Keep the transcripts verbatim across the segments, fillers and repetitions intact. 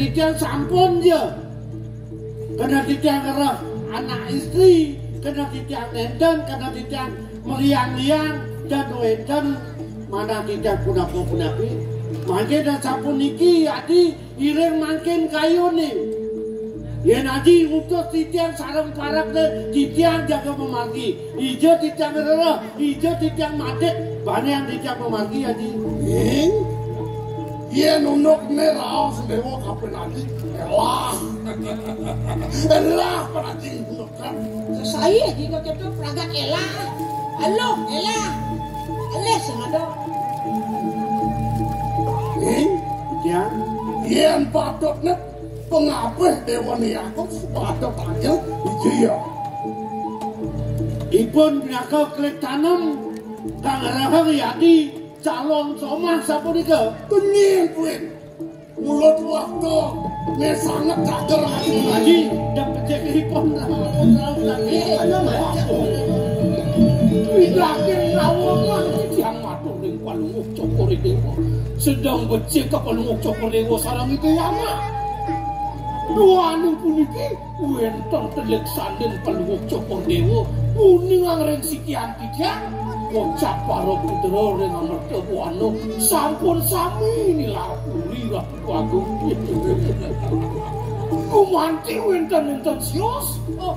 Titiang sampun ja. Kena titiang ngereh anak istri, kena titiang nenten, kena titiang meriang-liang, dan wenten manah titiang punapa-punapi. Mangkin dan sapuniki, adi iring mangkin kayune. Yen adi ngutus titiang sareng parekne, titiang jaga mamargi. Ija titiang ngerereh, ija titiang madit, banian titiang mamargi, adi. Ing, yen undukne raos dewa kapen adi, elah. Elah, pen adi unduk. Sesai aja kok itu pragat elah. Aluh, elah. Alih sing ada. Ing, ya, yen patutne pengabih dewane aku patut aja ijaya. Ipun pinaka klik tanem kang rahang yadi calon somah sapunika. Kenying kuwi. Mulut waktu ne sanget cager ati. Aji, dan becik ipun. Widakin rawuh yang matur ring Palungguh Cokor Dewa. Sedang becik ke Palungguh Cokor Dewa sareng Ida Yama. Duaning puniki wenten telik sanding Palungguh Cokor Dewa. Muning ring sikian titiang kocap para putra ring Amerta Buana sampun sami nilar puri Ratu Agung. Gumanti wenten-wenten sios. Oh,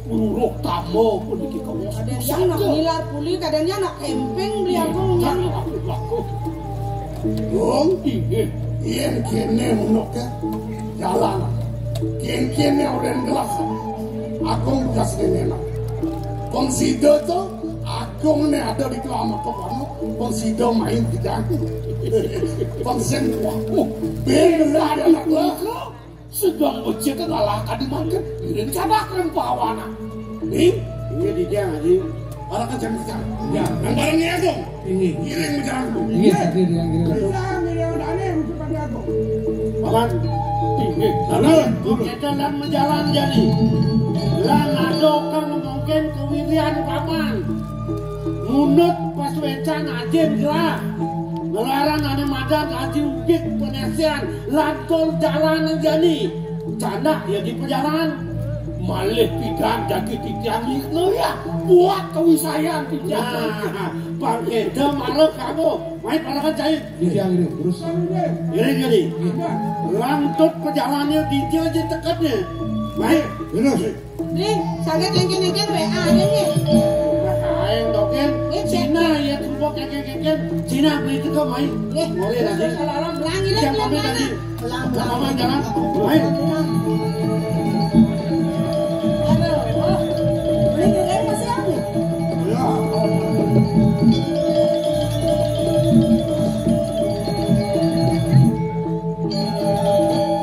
luruh tama puniki kawos. Kadang dia nak nilar puri, kadang dia nak kemping, dia aku nyang. Aku, aku. Dong, inggih. Yen kene menuk ya, jalan. Yen kene orang gelas, aku bekas kene enak. Konsida to, aku ne ada di kelama kok anu, konsida main kita. Konsen wah, uh, ben ada anak lah. Sedang becik ngalah kadi mangkin, iring cadak ring pawana. Nih, ini di dia, Haji. Para kejam kita. Ya, nang bareng ya, Agung. Ini. Iring berjalan, Agung. Ini, ini, ini, ini. Bisa, ini, ini, ini, ini, ini, Agung. Paman. Ini. Lalu, kita lan majalan jadi. Lan ada kang mungkin kewirian paman. Munut pas wecan ajin gelah. Ngelaran ane madan aji ugik penesian. Lantur jalan jani. Candak ya di pejalan. Malih pidan jagi titiang ikno ya. Buat kewisayan titiang. Nah, pangkeda malah kamu. Main panakan cai. Titiang ini, terus. Ini jadi. Lantut pejalannya titiang aja tekadnya. Main. Terus. Nih, sangat engken-engken W A aja nih. Ayo, Doken. Cina ya, tumpuk engken-engken. Cina beli juga, mai. Nih, boleh lagi. Kalau orang bilang ini. Siapa beli lagi? Pelan-pelan. Sama jalan. Mai. Aduh, oh. Ini keren masih ada. Ya.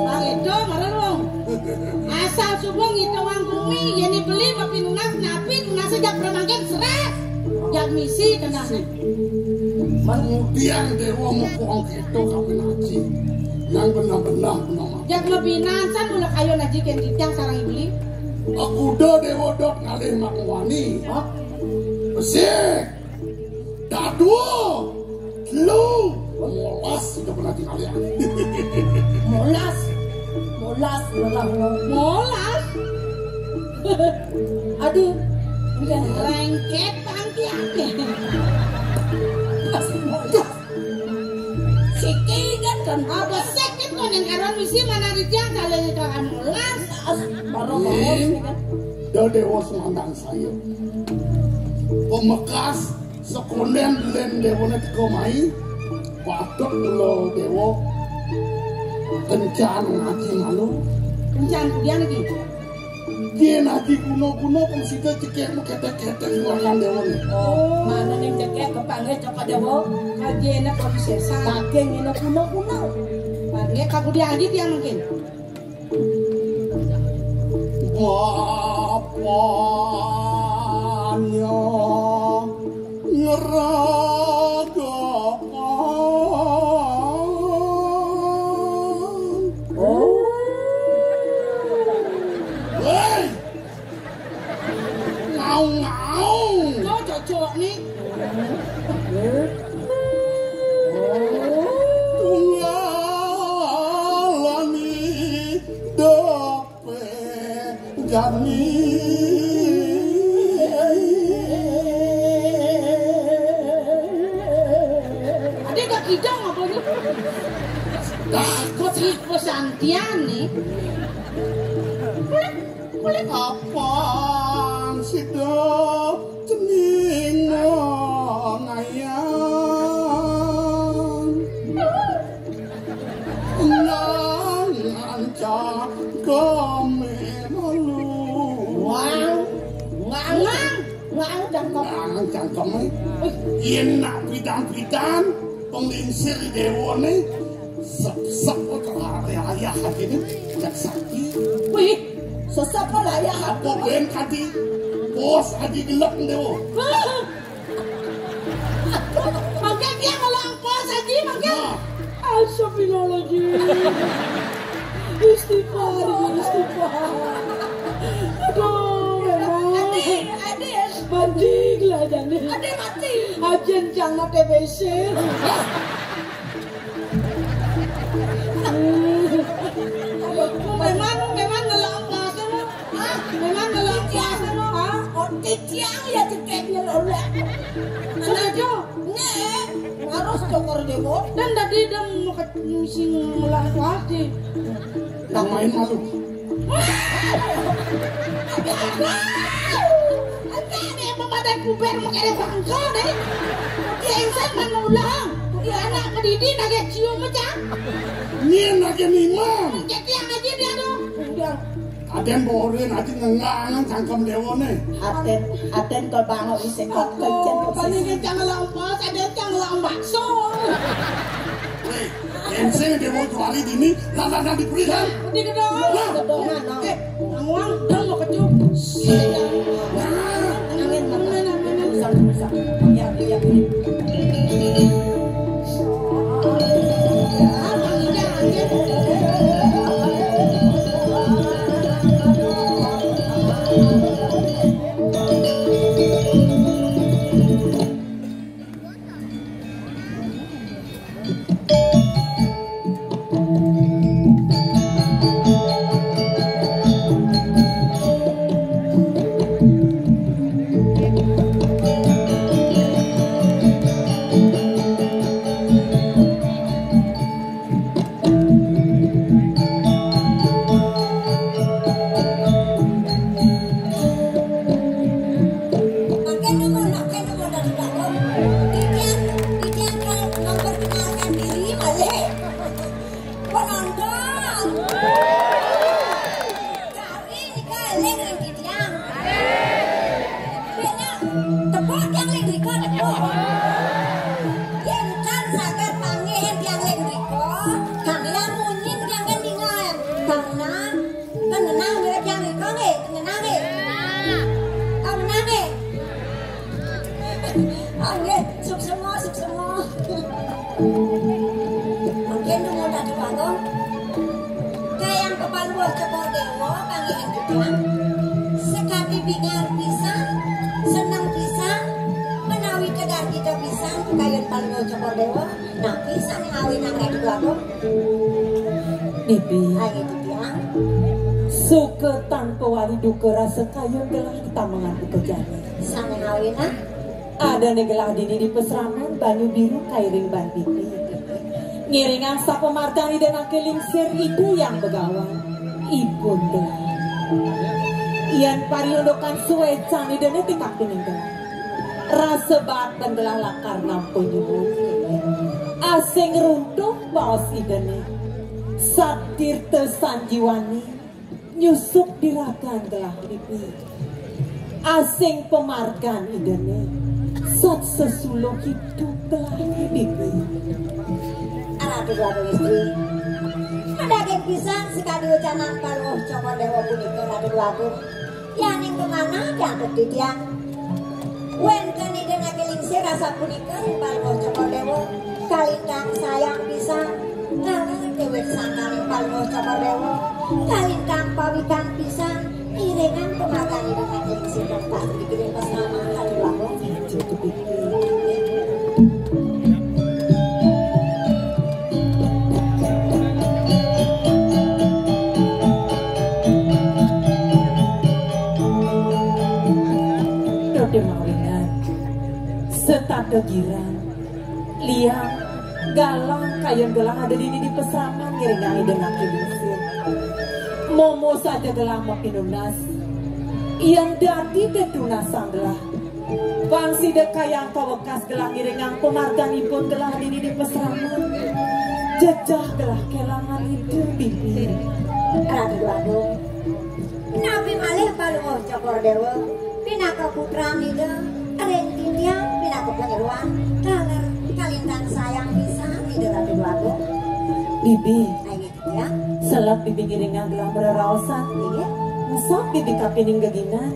Bang Edo, marang wong. Asal subuh ngitungin bumi, yen beli mapinunas, napi nunas jak pramangkin seres. Jak misi kenane. Kemudian Dewa mukong kita kawin haji. Yang benar-benar benar. Jak mabinan san mula kayo naji ken titiang sarang ibli. Aku do Dewa dot ngalih mak wani. Hah? Besik. Dadua. Lu. Molas sudah pernah tinggal ya. Molas. Molas, molas, molas. Molas. Aduh. Udah lengket pantiane. Siki kan kan apa seket kan yang karuan misi mana rijang kalau yang karuan molas. Baru molas kan. Dewa semandang saya. Pemekas sekonden len dewane teko mai, patut lo dewa kencan ngaji malu. Kencan kudian lagi. Yen ngaji kuno-kuno kong sida cekek mu ketek-ketek keluarkan dewane. Oh, mana ning cekek kepanggih cokot dewa? Kaji enak kong sesa. Saking ino kuno-kuno. Panggih kakudian lagi tiang mungkin. Bapaknya ngeragapan. Hei! Ngaung-ngaung. Kau cocok nih. Tunggal Kami. Ada tak kidang apa ni? Takut sih pesantian ni. Boleh, boleh. Apang sida cening ngayang. Nang ancang kami malu. Wang, wang, wang, wang, cangkem. Wang, cangkem, eh. Yen nak pidan-pidan, penglingsir di dewa ni, sep-sep ke ayah hati ni, jak sakti. Wih, sesep ke ayah hati. Apa ben hati, bos hati gelap dewa. Mangke dia ngelak apa saja, mangke. Nah. Astagfirullahaladzim. Istighfar, istighfar. Aduh, memang. Ade, ade. Mati lah jane. Ade mati. Ajen jangan T B C. Memang, memang ngelak apa tu? Hah? Memang ngelak apa tu? Hah? Oh, titiang ya tiketnya lho, lek. Mana aja? Nek, harus cokor dewo. Dan tadi dia mau ke sing ngelak apa sih? Nang main malu. Ada yang memadan kuber mengkere bangko deh. Dia insan manulang. Dia anak kedidi nage cium macam. Nien nage mimang. Jadi yang aja dia tuh. Udah. Aden borin aja ngengangan cangkem dewo nih. Aden, aden kalau bangun isi kok kenceng. Paling kencang lompat, aden kencang lompat. So. Weh, ensing dewo juari dini, lantaran dipurihan. Di gedong. Nah. Gedong, nah, nah. Eh, Namuang dong mau kecup. Nah. Angin, angin, angin. Bisa, bisa. Ya, ya, ya. Penonton. Kari nika eling ring titiang. Bela tepuk tiang ring rika tepuk. Yen kan sagar panggih tiang ring rika, kang yang munyin tiang kan dingan. Karena tengenang ngira tiang rika nggih, tengenang nggih. Tengenang nggih. Nggih, suksema, suksema. Mungkin dumudah di panggung. Kayang kepala buah Cokor Dewa, panggih kita. Sekati bingar pisan, seneng pisan, menawi kedar kita pisan, kayang kepala buah Cokor Dewa. Nah, pisan ngawinang Ratu Agung. Bibi. Ayo, Bibi, ah. Suka tanpa wali duka rasa kayun gelah di tamengan buka jani. Sane ngawinang. Adane gelah dini di pesraman banyu biru kairing ban pipi. Ngiringang sapamargan Ida Nake Lingsir Ida yang begawan. Ipun gelah. Yan pariundukan suecan Idane tingkak pining gelah. Rasa baat ban gelah lakar nampa nyuwun. Asing runtuh baos Idane. Satirta sanjiwani. Nyusup di ragan gelah pipi. Asing pamargan Idane, sat sesuluh hidup gelah pipi. Ratu Agung istri, madaging pisan sakadi wacanan Palungguh Cokor Dewa punika, Ratu Agung. Yaning kamanah jangkep titiang. Wenten Ida Nake Lingsir asapunika ring Palungguh Cokor Dewa. Kalintang sayang pisan. Nalar dewek sangkaning Palungguh Cokor Dewa. Kalintang pawikan pisan. Iringan pamargan Ida Nake Lingsir kang pasti dikirim pas nama kali Palungguh. Gegirang, liang, galang, kayun gelah ada dini di pasraman ngiringang Ida Naki Lingsir. Momo saja gelah mapinunas. Yén dadi tetunasang gelah, pang sida kayang pawekas gelah ngiringang pamarganipun gelah dini di pasraman. Jejeh gelah kelangan Ida, Bibi. Ratu Déwa Agung, napi malih Palungguh Cokor Déwa pinaka putran Ida, ring titiang pinaka panyeroan, taler kalintang sayang pisan Ida Ratu Déwa Agung. Bibi, inggih titiang. Selek Bibi ngiringang gelah mreraosan. Inggih. Ngesot Bibi kapining geginan.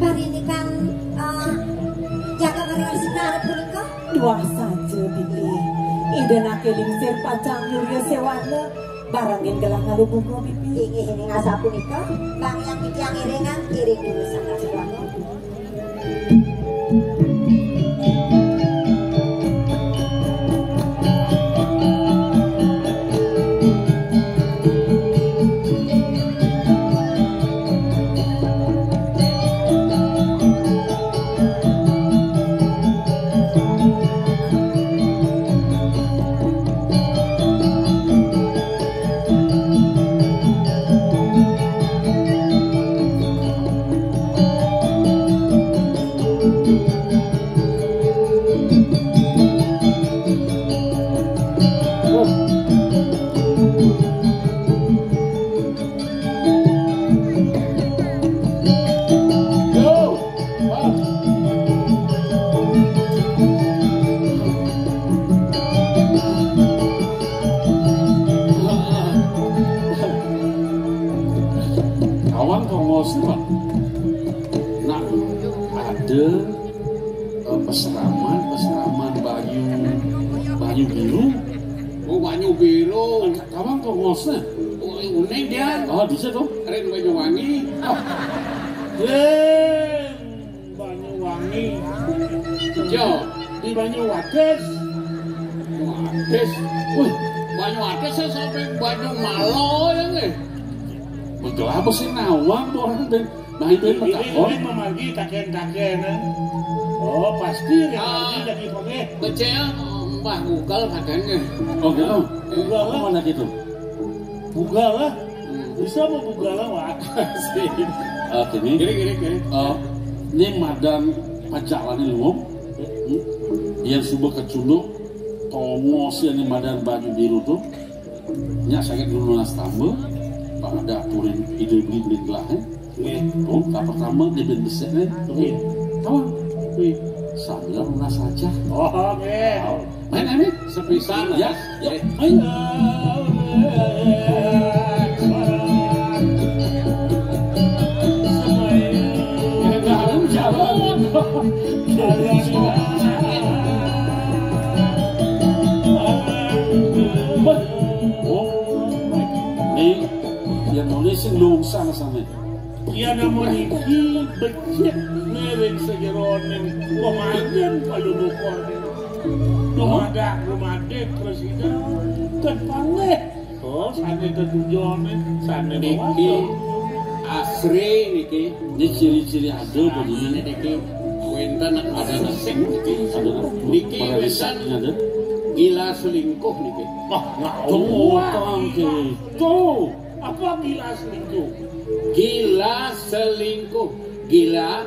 Parindikan, eh, jagat Resi Karo punika? Duah saja, Bibi. Ida Naki Lingsir pacang nyuria séwana, barengin gelah ngalih bunga, Bibi. Inggih, inggih asapunika, pang yang titiang iringang, iring dulu sang Ratu Déwa Agung. Awang kongos, Pak. Nak ada, eh, peseraman, peseraman banyu, banyu biru. Oh, banyu biru. Awang kongos, nah. Oh, uning dia. Oh, bisa tuh. Ring Banyuwangi. Oh. Ring Banyuwangi. Yo, di Banyu Wadis. Wadis. Wih, Banyu Wadis saya sampai Banyu Malo ya nih. Betul apa sih nawang tuh orang, Ben? Nah, itu yang ini, matakon. Ini memargi taken-taken, eh. Oh, pasti dia. Ah, lagi jadi pakai. Becel, Mbah Google katanya. Oke, oh. Google apa lah. Mana gitu? Google lah. Hmm. Bisa mau Google lah, Wak. Oke, nih. Gini, gini, gini. Oh, ini madan pacaran ini, Wong. Hmm? Yang suba kecunduk, tongos yang ini madan baju biru tuh. Nya sangat dulu nastamba, Pak ada aturin ide beli beli gelah, eh. Nggih. Oh, tak pertama dia ben besik, eh. Nggih. Tahu? Nggih. Sambil lunas aja. Oh, nggih. Tahu. Main, main, main. Sepisan, ya. Ya, main. Ning, yen nulis sing lungsang sane. Yen amun iki becik ngiring sajeroning pemanggen palulukoné. Dumadak, dumadik, prasida, ten panggih. Oh, sane tetujon, sane niki mawasta. Asri niki. Ini ciri-ciri ada begini. Niki wénten ada sing niki. Ada niki wénten ada. Gila selingkuh niki. Wah, nggak tahu. Tuh, apa gila selingkuh? Gila selingkuh. Gila,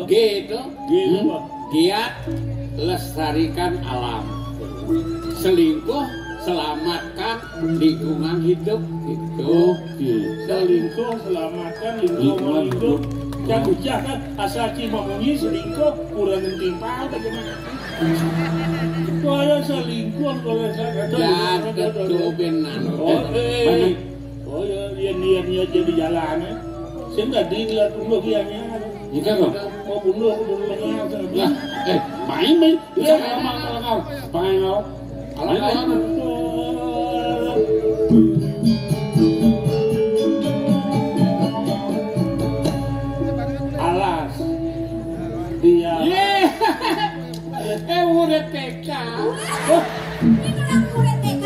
G itu, G itu apa? Giat lestarikan alam. Selingkuh, selamatkan lingkungan hidup. Itu. Oke. Selingkuh, selamatkan lingkungan hidup. Lingkungan hidup. Kan ujar kan, asal cuma bunyi selingkuh, kurang timpal bagaimana? Kalau selingkuh, kalau saya kata, ya, betul benar. Oh, eh. Oh ya, yen niat-niat jadi jalan, eh. Sing dadi ngeliat punduk ya, ya. Iya, kan, Bang? Oh, punduk, punduk lengah, kan. Lah, eh, main, main. Iya, emang lengah. Main, lo. Alah, main, main. Lo. Alas. Dia. Iya. Eh, murid T K. Wah, ini orang murid T K.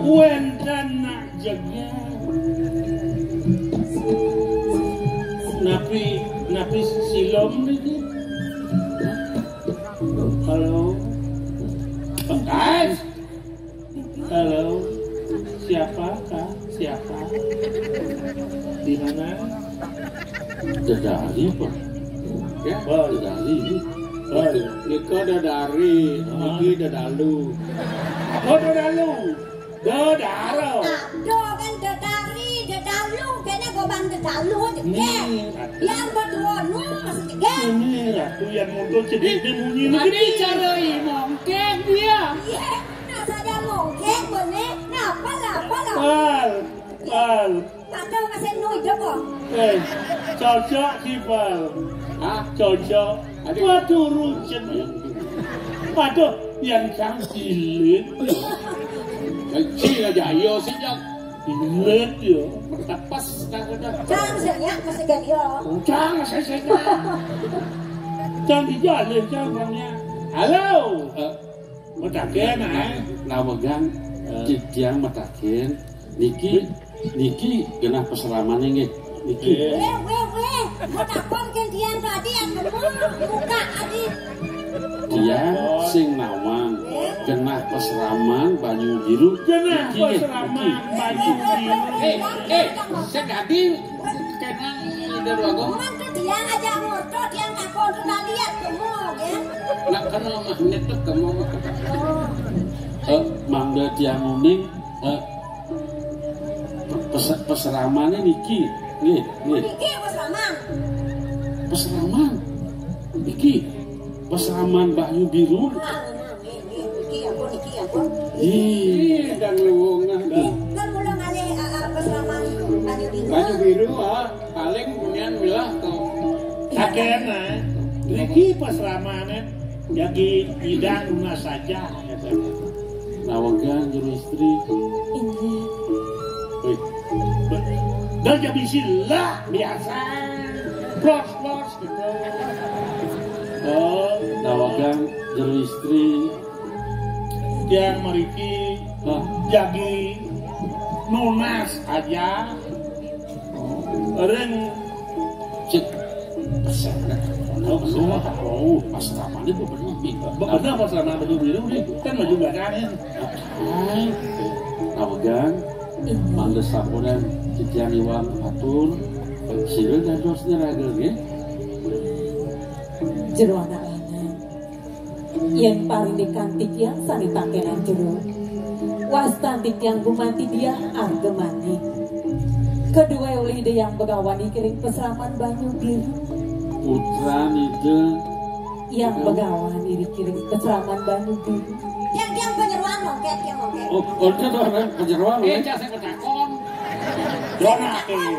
Wénten nak jeger. Siapa? Di mana? Dedari, Pak. Ya, oh, Dedari. Oh, nika Dedari, niki Dedalu. Oh, Dedalu. Dedaro. Aduh, kan Dedari, Dedalu, kene goban Dedalu aja. Nih. Yang berdua nu masih tiga. Ini ratu yang muncul sedih, dia munyi. Tadi cara mongkek dia. Iya, nah, saya mongkek, bener. Nah, apa lah, apa lah? Pal, pal. Padahal masih nu hidup kok. Eh, cocok sih, pal. Hah? Cocok. Aduh. Waduh, runcen. Waduh, yang cang silit. Kecil aja, ayo sih, Jang. Silit, ya. Pas, kan, udah. Cang, saya masih gak, ya. Cang, saya, saya. Cang di jalan, cang, bangnya. Halo. Eh, mataken, eh. Nawegang, eh, titiang mataken. Niki, niki genah pasramane nggih. Niki. Weh, weh, weh. Mau takon ke tiang tadi yang nemu. Buka tadi. Tiang sing nawang genah pasraman Banyu Biru. Genah niki nggih, pasraman niki. Banyu Biru. Eh, eh, sing adi kenang ida dua gong. Cuman tuh tiang aja ngorto, tiang takon tuh tadi ya nemu, ya. Nak kena magnet tuh kamu mah. Eh, mangga tiang uning, eh, Pes-, peseramannya niki. Nggih, nggih. Niki peseraman. Peseraman. Niki. Peseraman Banyu Biru. Ah, niki ampun, niki ampun. Ih, dan luwungan. Kan mula ngalih, ah, ah, peseraman Banyu Biru. Banyu Biru, ah, paling kemudian milah to. Kakek, nah. Niki peseramannya. Jagi idang lunas saja. Nawegang juru istri. Inggih. Wih. Dah jadi sila biasa. Plos, plos gitu. Oh, nawegang juru istri. Yang meriki, hah? Jagi nunas aja. Ring. Cek. Pesan. Oh, bener. Oh, pas ramane kok bener. Bener pas ramane baju biru nih. Kan baju belakangnya. Hai. Nawegang. Mangga sapuran titiang iwang atur. Sira dados nyeragel nggih. Jero anak lanang. Yen parindikan titiang sane takenan jero. Wastan titiang gumanti diah arga manik. Kedue ulih Ida Hyang Begawan iki ring pesraman Banyu Biru. Putran Ida Hyang Begawan iriki ring pesraman Banyu Biru. Tiang, tiang panyeroan mongkek, tiang mongkek. Oh, order orang panyeroan. Eh, cak saya ketakon. Dona, eh,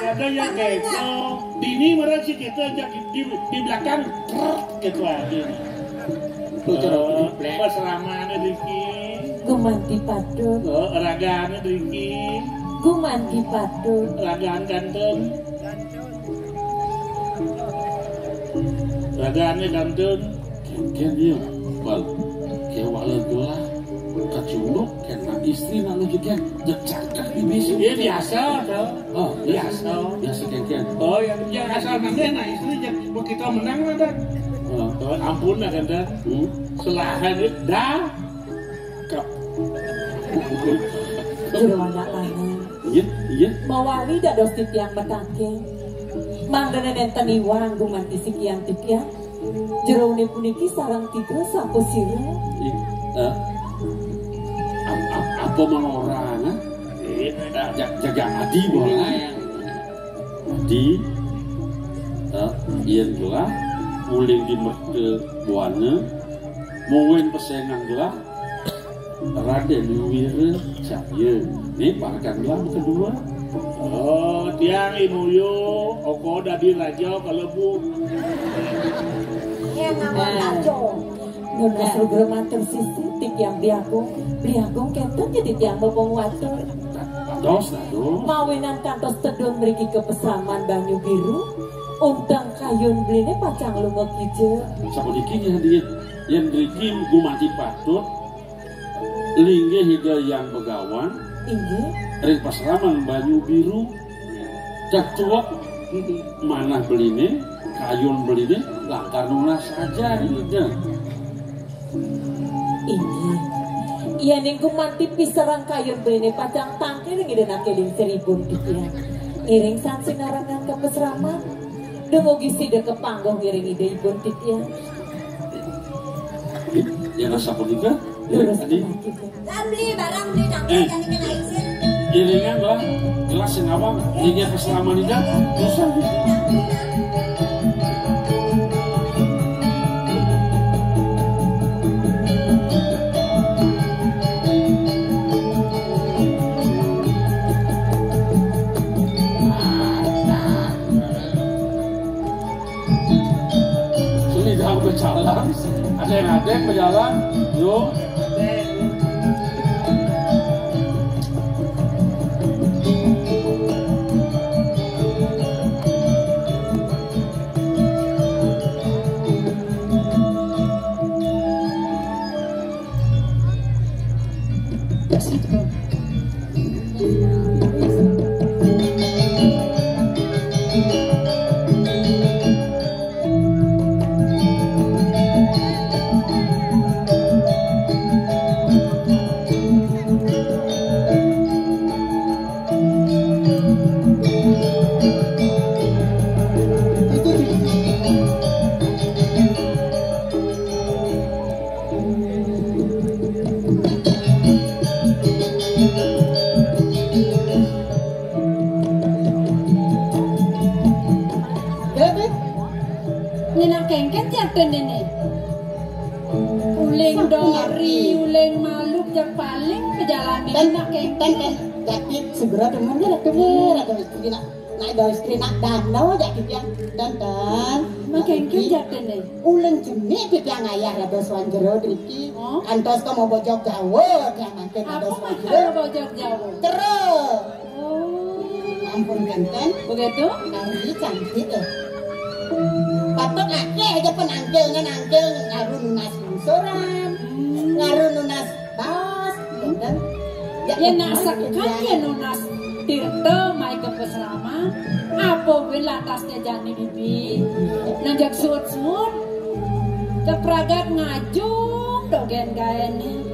ada yang keto. Dini mara si kita aja di, di, di belakang, trrr, gitu aja. Tuh, cara Eh, diplek. Pas ramane Riki. Gumanti patut. Eh, ragane Riki. Gumanti patut. Ragan kantun. Ragane kantun. Kengken dia, bal. Kewala gelah. Kacunduk, kena istri, lalu juga. Jejak, kan, bibis. Iya, biasa, tuh. Oh, biasa. Biasa kengken. Oh, ya, ya, asal nanti anak istri, ya, begitu menang, ada. Oh. Oh, ampun, ada. Hmm? Selahan, dah. Kap. Jero anak lanang. Iya, iya. Mawali dados titiang metaken. Mangdene nenten iwang gumanti sikian titiang. Jerone puniki sareng tiga sapasira. Ih, eh, ap-, ap-, apa mangorana? Eh, ja-, jaga adi bola. Adi, eh, yen gelah, uling di merta buana, mungkin pesengan gelah, Raden Wira Cahya. Ini parekan gelah kedua. Oh, tiang imuyu, oko dadi raja kalebu. Iya, nama raja. Nunas lugra matur sisi, titiang Bli Agung. Bli Agung kenten ya titiang bebong watur. Dados, dados. Mawinan kantos tedun mriki ke pesaman Banyu Biru, unteng kayun bline pacang lunga kija. Sapuniki nggih, yen mriki gumanti patut linggih Ida Hyang Begawan. Inggih. Ring pasraman Banyu Biru. Catuwek manah beline, kayun beline, lakar nunas ajar Ida. Inggih. Yéning gumanti piserang kayun beliné pacang tangkil ngidenaké lingsir ibun titiang. Ngiring san sinarengan ka pasraman. Dumugi sida kapangguh ngiring Ida ibun titiang. Yén asapunika, Durus tadi. Lambi barang beli tangkil. Eh. Jangan kena izin. Iringan, Bang. Gelas sing awang, inggih pasraman Ida. Dosa. Sini jangan berjalan. Ada yang ada berjalan. Yo. Dadi, nyenak kéngkén jatun déné. Uling dori, uling maluk, jak paling pejalan. Ten, nak kéngkén. Ten, ten, jati segera demen ya, Ratu, Ratu istri nak. Nak do istri nak dano jati pian. Ten, ten. Nak kéngkén jatun déné. Uling jenik pian ayah Ratu Swanjero driki. Oh. Antos kamu bojok Jawa, dia mangkin Ratu Swanjero. Apa masalah bojok Jawa? Terus. Oh. Ampun, kénten. Begitu? Kami cantik, eh. Patut akéh aja penangkil, nangkil ngaru nunas lungsuran, hmm, ngaru nunas baos, kénten. Ya, nak sekan ya nunas tirta mai ke pesraman. Apa wé lantasnya jani bibi? Nanjak suut-suut. Kepragat ngajung dogén gaéné.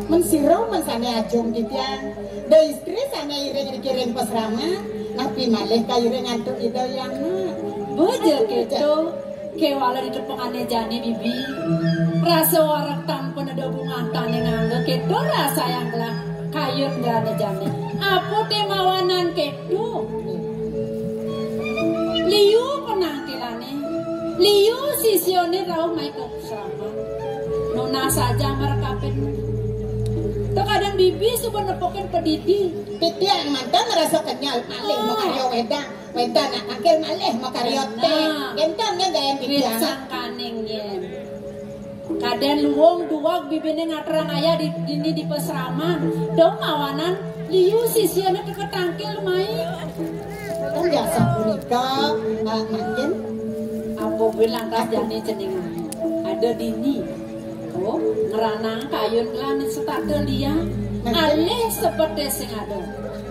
Men sira men sané ajung titiang. Da istri sané iring dikiring pasraman, napi malih kairing antuk Ida Hyang Anak. Boja kéto, kéwala ditepengané jani bibi. Rasa wareg tan paneda bungah tané ngangga kéto rasa yang gelah kayun gelané jani. Apa té mawanan kéto? Liu penangkilané, liu sisiané rauh mai ka Selamat. Nunas saja markapin. Tok kadén bibi suba nepukin padidi. Titiang manten ngrasa kenyel malih makarya wedang. Wedang nak tangkil malih makarya téh. Nah. Kénten nggih gaén titiang. Wit sangkaning yén. Kadén luung duweg bibiné ngaterang ayah di, dini di pasraman. Dong mawanan liu sisiané teka tangkil mai. Kan biasa punika, ah, mangkin. Apa bilang kas jani cening ada dini. Oh, ngranang kayun lan setata liya. Mangkin. Alih seperti sing ada.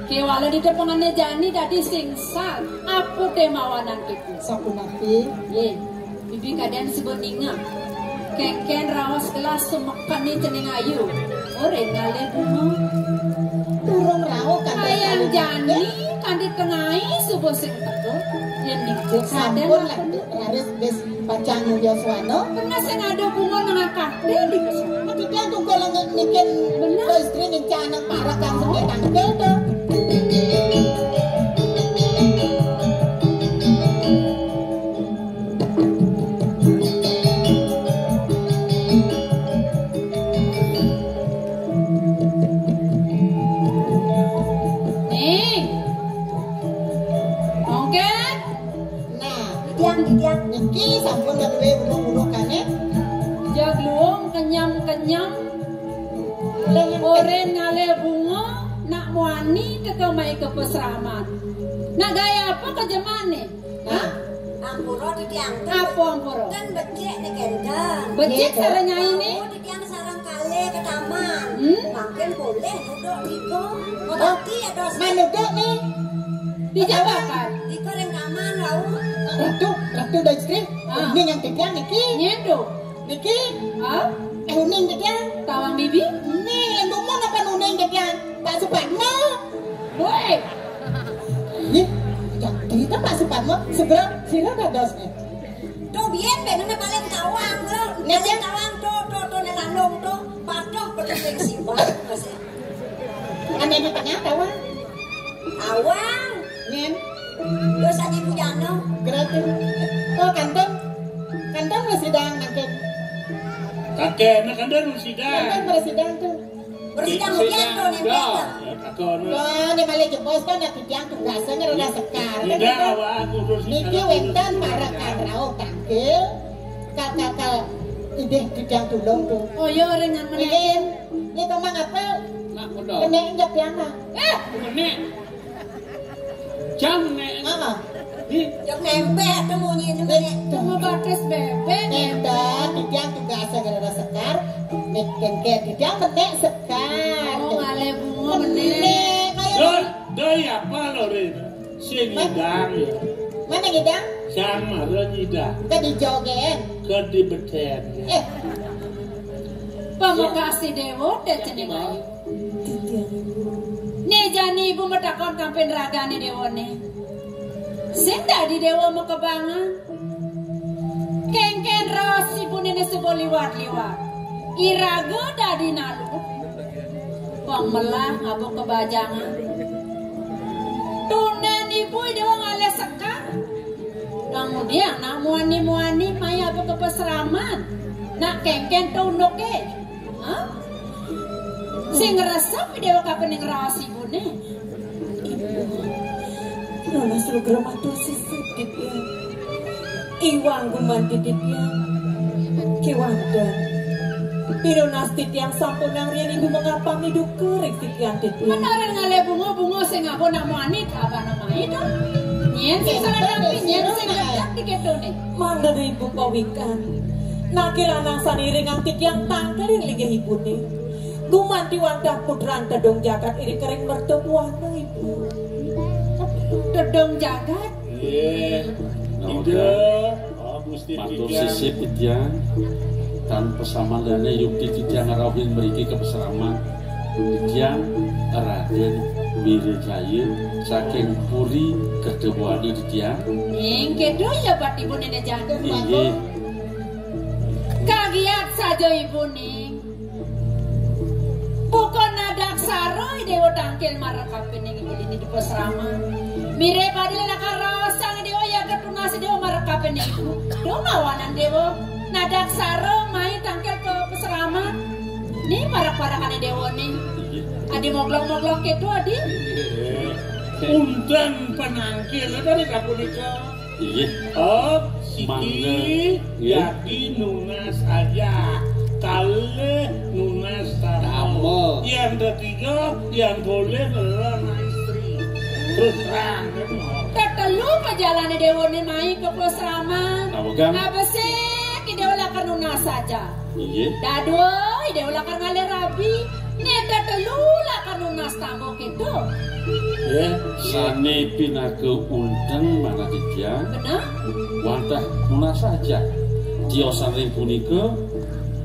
Kéwala ditepengané jani dadi sing sal. Apa té mawanan kita? Sapunapi? Yé. Bibi kadén suba ningeh. Kéngkén raos gelas sumekané cening ayu. Orén ngalih bunga. Durung rauh kan. Ayang jani kanti tengai suba sing teka. Yén dija kadén sampun lakon. Raris wis pacang yoswana. Pernah sing ada bunga nang akaté di pesona. Kita tungkol ngikin. Bener. Istri ngincana parak kan sing tangkil to. Nih. Mungkin. Nah, tiang di tiang niki sampun duwe uluk-ulukane. Jag luung kenyam-kenyam. Orén ngalih bunga, nak muani teka mai ke pasraman. Nak gaya apa kejemane? Hah? Ampura titiang. Apa ampura? Kan becik nih kénten. Becik sareng nyai nih. Oh, titiang sareng kalih ke taman. Hmm? Mangkin boleh duduk diko. Ngerti ya, Dos? Man duduk nih. Di jawaban. Diko ring taman, wau. Ratu, Ratu Dajri. Ah. Ini yang titiang niki. Nyen to. Niki. Hah? Eh, uning titiang. Tawang bibi. Pak Supadmo. Woi. Ih, jangan cerita Pak Supadmo. Segera, sira dadosnya. Tuh, biyen ben ana paling tawang, lho. Nek paling tawang, tuh, tuh, tuh, nek lanung, tuh. Patuh, patuh sing simbah, Mas. Ane di tengah tawang. Tawang. Nyen. Terus aja bujana. Gratis. Oh, kantun. Kantun wis sidang nangkep. Kakek, nek kantun wis sidang. Kantun wis sidang tuh. Bersih kamu Sidang, jatuh nih, dah. Betul. Ya, takon. Wah, ini malah jebos kan, ya, titiang tugasnya ngerasa sekar. Kan Tidak, gitu. Awak aku terus Niki sekarang wenten terus. Para kanrau tangkil, kakak ideh titiang tulung tuh. Oh, iya, orang yang Ini, menaikin. Ini kemang apa? Nak, betul. Kena injak piana. Eh, benek. Jam nek. Heeh. Ih. Jam nempel tuh munyi itu nek. Cuma batas bebek. Nempel, titiang tugasnya gara-gara sekar. Nek kengke titiang menek sekar. Oh, ngalih bunga menek. Menek, kayak Do, do ya apa lo, Rin? Sing Hah? Ngidang ya. Mana ngidang? Sang mara ngidang. Ke di jogen. Ke di beten. Eh. Pamekasi dewa, deh, jeneng ayu. Titiang. Nih jani ibu metakon kampin ragane dewane. Sing dadi dewa mekebangan. Kengken raos ibune ne suba liwat-liwat. Iraga dadi nalu. Wong melah ngaba kebajangan. Tunen ibu dewa ngalih sekar. Kemudian nak muani-muani maya apa ke peseraman. Nak kengken tunduke. Hah? Sing ngresep dewa kapening raos ibune. Ibu, nunas lugra matur sisip titiang. Iwang gumanti titiang. Kewanten. Pinunas titiang sampunang riyen ibu mengapami duka ring titiang titiang. Menaran ngalih bunga-bunga sing ngaba nak muani abana mai to. Nyen sing salah tapi nyen sing ngejak diketone. Mangda ibu pawikan. Nake lanang sane ringang titiang tangkil ring linggih ibune. Gumanti wantah putran tedung jagat iri kering merta buana ibu. Tedung jagat? Iya. Nah, Ida, udah. Oh, Gusti Matur Titiang. Sisip titiang. Tan pesamandane yukti titiang ngrauhin mriki ke peseraman. Titiang Raden Wirajaya saking Puri Kerteboana titiang. Ing kedo ya bat ibu nenek janda. Inggih. Kagiat saja ibu ning. Bukan nadak saro dewa tangkil marang kapining ibu ini di peseraman. Mire padile lakar raosang dewa ya ketunasi dewa marang kapining ibu. Dong awanan dewa. Nadak saro mai tangkil ke peseraman. Ni parak-parakane dewa ning. Adi moglok-moglok ketu adi. Punten penangkil tadi kapunika. Iya. Oh, siki Mangga. Iya. Jadi nunas aja. Kalih nunas tama. Tama. Yang ketiga, yang boleh adalah anak istri. Terus terang, kan? Tetelu pejalane dewane mai ke peseraman. Apa, Kang? Apa sih? Ki dewa lakar nunas aja. Inggih. Dadua, ide lakar ngalih rabi. Neda telu lakar nunas tamba keto. Nggih. Sane pinaka unteng manah titiang. Bener? Wantah nunas saja. Tiosan ring punika,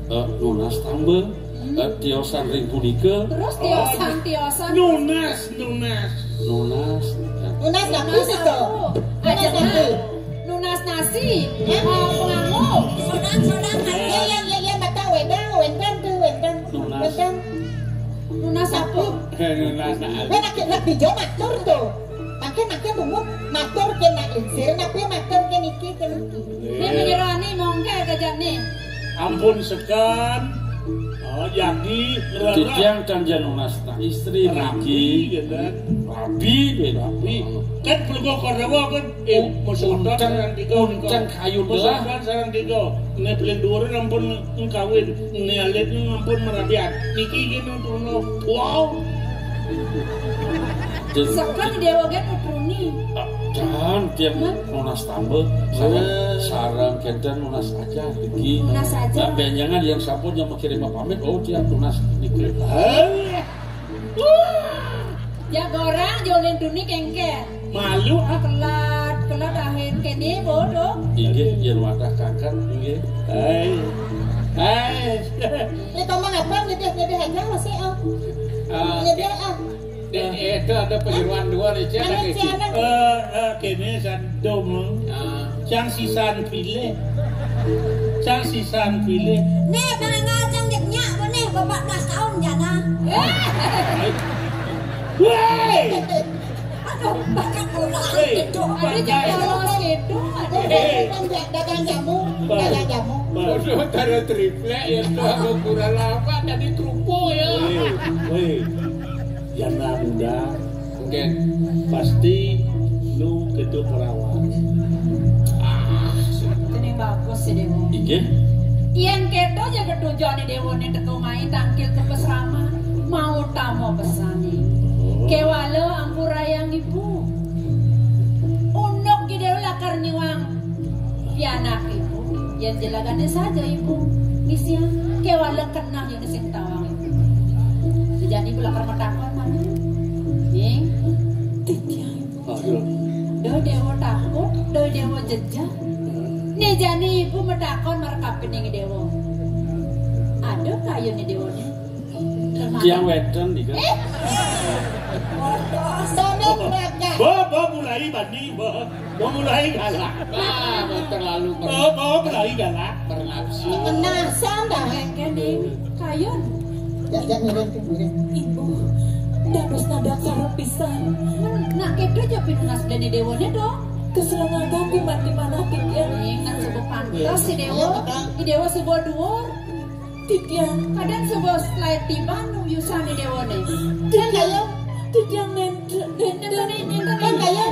eh, nunas tamba. Hmm. Eh, tiosan ring punika. Terus tiosan, tiosan. Nunas, nunas. Nunas. Nunas laku sih to. Aja nunas laku. Nunas nasi. Hah? Ah, pengango. Sodang, sodang, ayo. Ya, ya, ya, ya, mata wedang, wedang tuh, wedang. Nunas. Wedang. Nunas apa? Eh, nunas, nah. Weh, nak, nak dijo matur tuh. Makin, makin bungut, matur ke nak lingsir, nak dia matur ke niki, ke niki. Ini menyerani mongke ke jani. Ampun sekan. Oh, jadi, rara. Titiang kan jan nunas tak istri rabi, niki. Gitu. Rabi, beda. Rabi. Kan pelungguh Kodawa kan, eh, oh, musuh unteng, sarang tiga, unteng kayu belah. Musuh sarang tiga. Ini paling dua ampun ngkawin, ini alit ampun merabian. Niki gini, Wow. Sekan dewa gen nutruni. Kan tiang nunas tamba, sareng, eh, sareng kenten nunas aja, iki. Nunas aja. Nah, benjangan yang sampun yang mengirim pamit, oh, tiang nunas niki. Eh. Ya, gorang, jolin duni kengken. Malu, ah. Kelat, kelat akhir kene, bodoh. Inggih, yen wadah kangkat, inggih. Hai. Hai. Ini ngomong apa? Ngedeh, ngedeh aja, masih, oh. Ah, ya, dia, ah. Dia, eh, itu ada penyeruan dua nih, Cek, lagi, Cek. Eh, eh, kene san dong. Ah. Cang sisan pilih. Cang sisan pilih. Nih, bangga cang jek nyak, nih, empat belas tahun jana. Woi! Aduh, bakat orang. Hei, itu ada jadi polos gitu, ada. Hei. Dagang ja-, dagang jamu, dagang jamu. Waduh, taruh triplek ya, tuh, aku kurang lama tadi kerupuk ya. Hei, hei. Janda muda. Oke. Pasti nu ketu perawan. Ah, ini bagus sih, Dewo. Inggih. Yang keto aja ketujuan Dewo nih teko mai tangkil ke pesrama. Mau tamu pesan nih. Oh. Kewala ampurayang ibu. Unduk ki Dewo lakar nyuang. Pianak ibu, yang jelagane saja ibu. Misian, kewala kenang yang sing tawang ibu. Sejani ibu lakar matakon mana? Nih, titiang ibu. Aduh. Doh Dewo takut, doh Dewo jejak. Nih jani ibu matakon markapining Dewo. Aduh kayu nih Dewo nih. Tiang wédon nika. Eh. Sono mereka. Bo, bo mulai bani, bo. Bo mulai galak. Ah, terlalu ber- Bo, bo mulai galak. Bernafsu. Ngenasan dah. Engkene kayun. Ya, ya, ngiring, ngiring. Ibu, dados nada karep pisan. Nak kedo aja pinunas dene dewane dong. Keselengakan di mana-mana pikir. Ingat sebab pantas si Dewa. Si Dewa sebab dhuwur. Titiang. Kadang sebuah slide tiba nu yusan di Dewa nih. Titiang. Titiang nenten. Nenten, nenten. Kan kaya.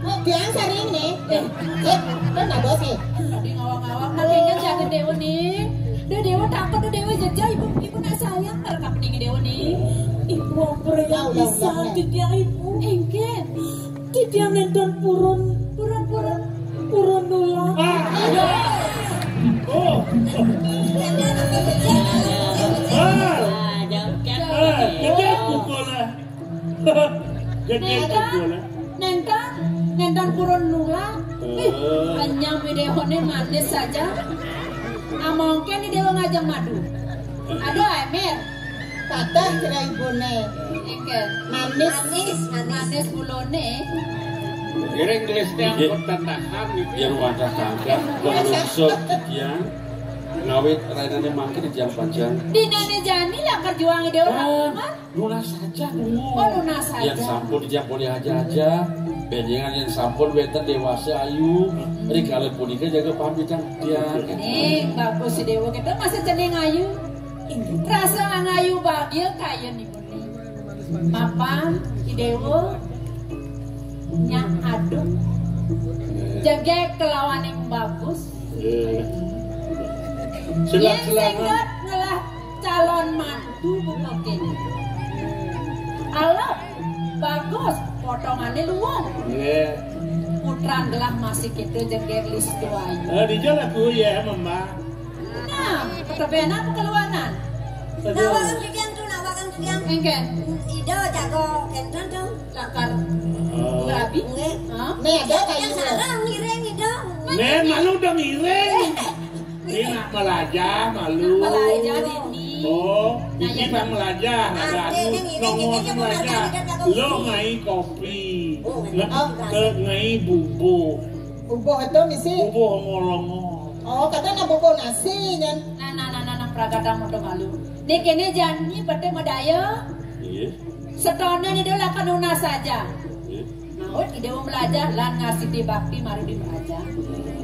Kok tiang sering nih? Eh, eh, kan nggak bos nih. Tadi ngawang-ngawang, tapi kan jaga Dewa nih. Dia Dewa takut, dia Dewa jejak, ibu, ibu nak sayang, kalau kapening Dewa nih. Ibu, apa ya, bisa, titiang ibu. Engke. Titiang nenten purun. Purun, purun. Purun nulak. Ah, iya. Oh. Ah. Ah, gedé pukul lah. Gedé pukul lah. Nenten, nenten purun nulak. Ih, anyam idéhoné manis saja. Amongké ni Dewa ngajeng madu. Aduh, Emir. Patah cerai ibuné. Engké. Manis. Manis, manis. Manis gulone. Giring gelisnya. Nggih. Ampun tandahan gitu. Ya, rumah tangga, kalau sok sekian, ngawit rainane mangke di jam panjang. Dinane jani lah kerjuang ide orang. Ah, lunas saja dulu. Oh, lunas saja. Yang sampun di jam boleh aja-aja. Benjengan yang sampun wénten dewasa ayu. Hmm. Rikala punika jaga pamitan dia. Nih, bagus si Dewa kita masih cening ayu. Rasa ngayu bahagia kaya nih. Mapan, Idewa, nyak aduk, jegég kelawan yang bagus. Eh. Yén singkat ngelah calon mantu buka kéné. Alap, bagus, potongannya luwung. Nggih. Putran gelah masih kita jegég listu ayu. Eh, dijal aku ya, Mama. Nah, ketebenan apa keluanan? Aduh. Nawakan sekian tuh, nawakan sekian. Engken. Ido jago kenten tuh. Lakar. Oh. Rabi? Nggih. Hah? Nih, ada kayu. Yang sarang ngiring Ido. Nih, malu udah ngiring. Ini nak melajah, malu. Melajah ini. Oh, nah, ini ya, bang melajah, ada aku nongol melajah. Lo ngai kopi. Oh, ngai kopi. Nge-, ke ngai bubuk. Bubuk itu misi. Bubuk ngolong. Oh, kata nak bubuk nasi, nyan. Nah, nah, nah, nah, nah, pragata moto malu. Nih, kene janji pada madaya. Iya. Setahun ini dia akan lunas saja. Iya. Maut ide mau belajar, lan ngasih di bakti, mari di belajar.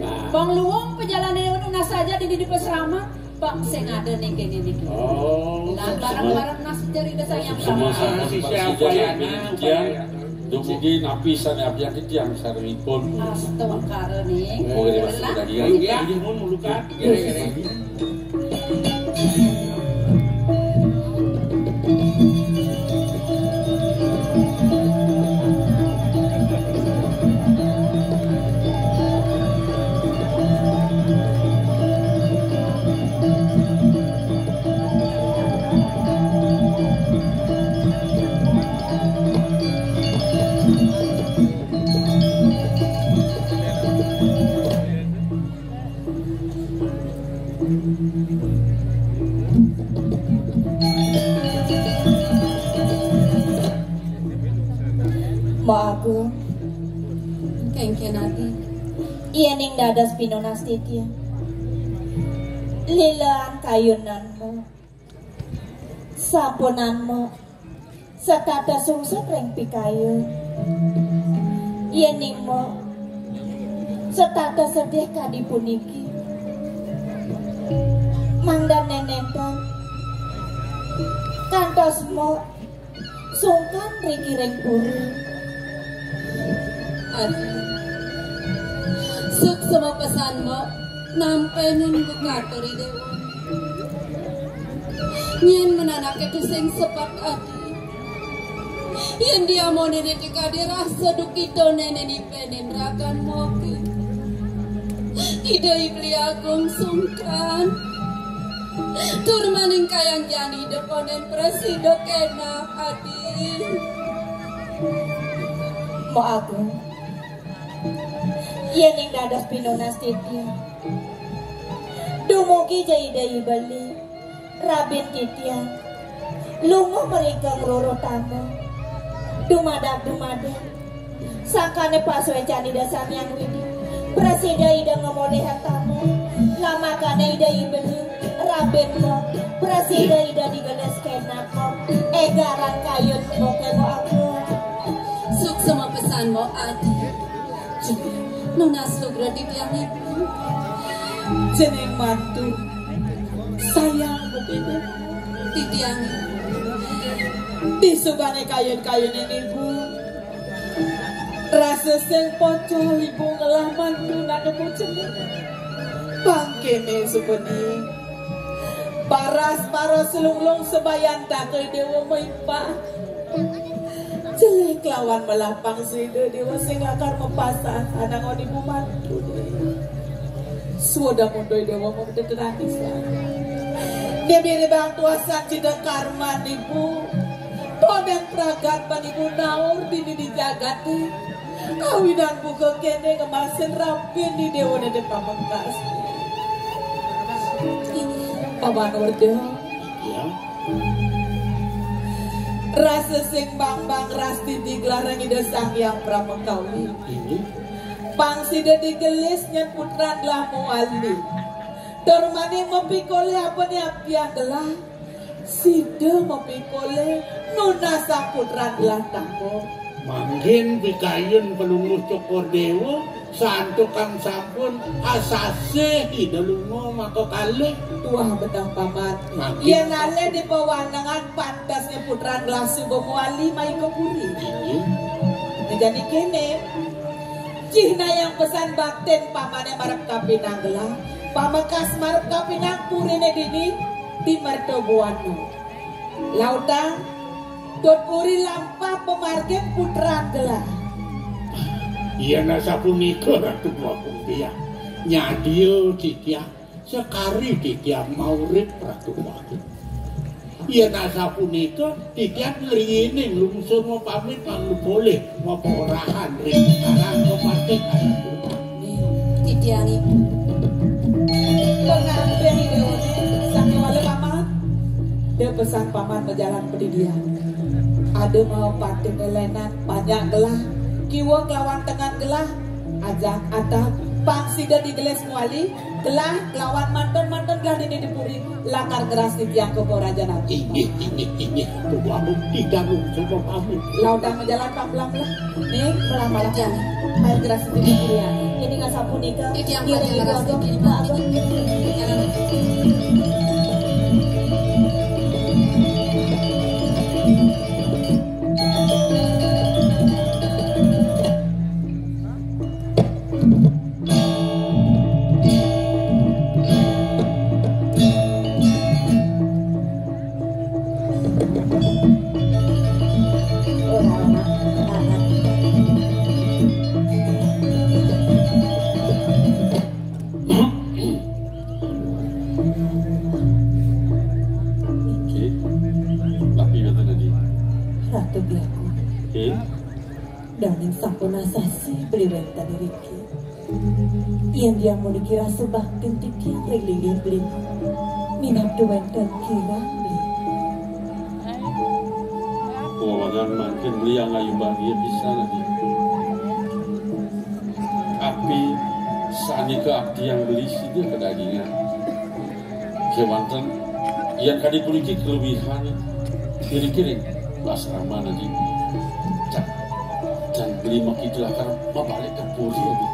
Nah. Bang luwung perjalanan lunas saja di, di pesrama. Bang sing ada nih kene nih. Oh. Lan bareng-bareng nas cari desa yang sama. Semua sama si siapa ya? Dumugi napi sané abdi tiang sarengipun. Astungkara nih. Monggo dewasa kejadian. Inggih, nuhun mulukan. Agung, kéngkén ati. Yéning dados pinunas titiang, lilean kayunanmu, sampunanmu setata sungsut ring pikayun. Yéning mu setata sedih kadi puniki, mangda nénénten kantos mu sungkan ring iring puri. Adi, suksma pesan mu, nampénin buka turi déwa. Nyén menanaké tusing sepet adi. Yén dia monéné kadi rasa dukitané né nipenin ragan mogi. Ida I Beli Agung sungkan. Tur maning kayang jani deponen prasida kénak adi. Mbok Agung, yéning dados pinunas titiang, dumugi ja Ida I Beli, rabin titiang lunga mrika ngroro tama. Dumadak-dumadak, sangkané pasuécan Ida Sang Hyang Widi, prasida Ida ngamolihang tama. Lamakané Ida I Beli, rabin mu, prasida Ida digelis kénak mu. Égaran kayun mu kéto aku. Suksma pesan mu, adi. Nunas lugra titiang ibu. Jeneng mantu sayang begitu. Titiang. Disubané kayun-kayuné ibu, rasa sing pocol ibu ngelah mantu nak ibu jeneng. Pangkéné suba ni. Paras-paras lunglung sabayantaka déwa maimpah. Jelé kelawan melapang sida déwa sing lakar mapasah anangon ibu mantu. Suda mundur déwa mung teterangisan. Débi ribang tuasan cida karman ibu. Podang pragat pan ibu naur dini di jagaté. Kawinan buka kéné ngemasin rabin di déwa dadi pamungkas. Paman Werda. Ya. Rasa sing bangbang rasti diglarang Ida Sang Hyang Pramakawi. Ini. Pang sida digelis nyén putran gelah mawali. Tur maning mapikolih apa ni apian gelah. Sida mapikolih nunasang putran gelah tangkor. Mangkin pikayun Palungguh Cokor Déwa, santukan sampun asasih Ida lunga maka kalih. Tuah betah paman. Mangkin. Yén alih di pawanengan pantasnya putran gelah suba mawali maika puri. Inggih. Nah, jani kéné, cihnayang pesan baktin pamané marep kapinang gelah. Pamekas marep kapinang puriné dini di Merta Buana. Lautang, Tut Puri lampah pamargin putran gelah. Yén asapunika Ratu Prabu Biang. Nyadia titiang, sakari titiang maurip Ratu Prabu. Yén asapunika titiang ngriinin lungsur mapamit mangda polih maporahan ring Karang Kepatih Ayu. Titiang ibu. Pengantin Ida Wali, sakéwala paman. Dia pesan paman majalan padidian. Ada mau pating lenan, banyak gelah, kiwa kelawan tengan gelah, ajak atap, pang sida digelis mawali, gelah kelawan mantun-mantun gelah dini di puri. Lakar ngeras titiang ka Praja Nata. Inggih, inggih, inggih. Tuan tidak mungkin mapamit. Lautang majalan pamlang lah. Nih, malang-malang. Jangan. Ayo ngeras titiang. Ini nggak sapunika. Titiang ngiring Praja Nata. Agung, Pak Agung. Ratu Biaku. Daning sampun asasi beli wénten iriki. Yén dia puniki rasa baktin titiang ring linggih beli. Minab wénten kirang beli. Wewangan mangkin beli angayuban dia pisan, Adi. Api sané kaabdian beli sida kadagingan. Kéwanten, yén kadi puniki kaluihan, kira-kira pasraman, Adi. Cak, jan beli makita lakar mabalik ka puri, Adi.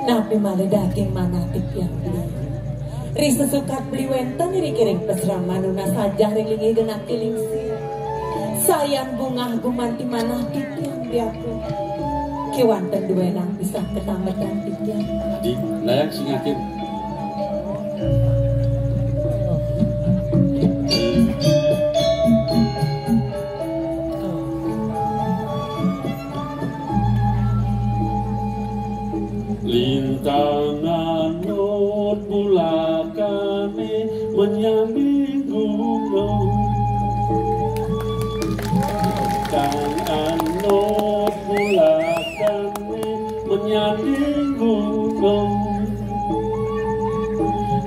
Napi malih daging manah titiang beli? Ri sesukat beli wénten ring kiring pasraman nunas sajah ring linggih genah Ida Lingsir. Sayan bungah gumanti manah titiang beli. Kéwanten duénang pisan katambetan titiang. Adi, layang singakin. Lintang anut bulakané menyanding gunung. Lintang anut bulakané menyanding gunung.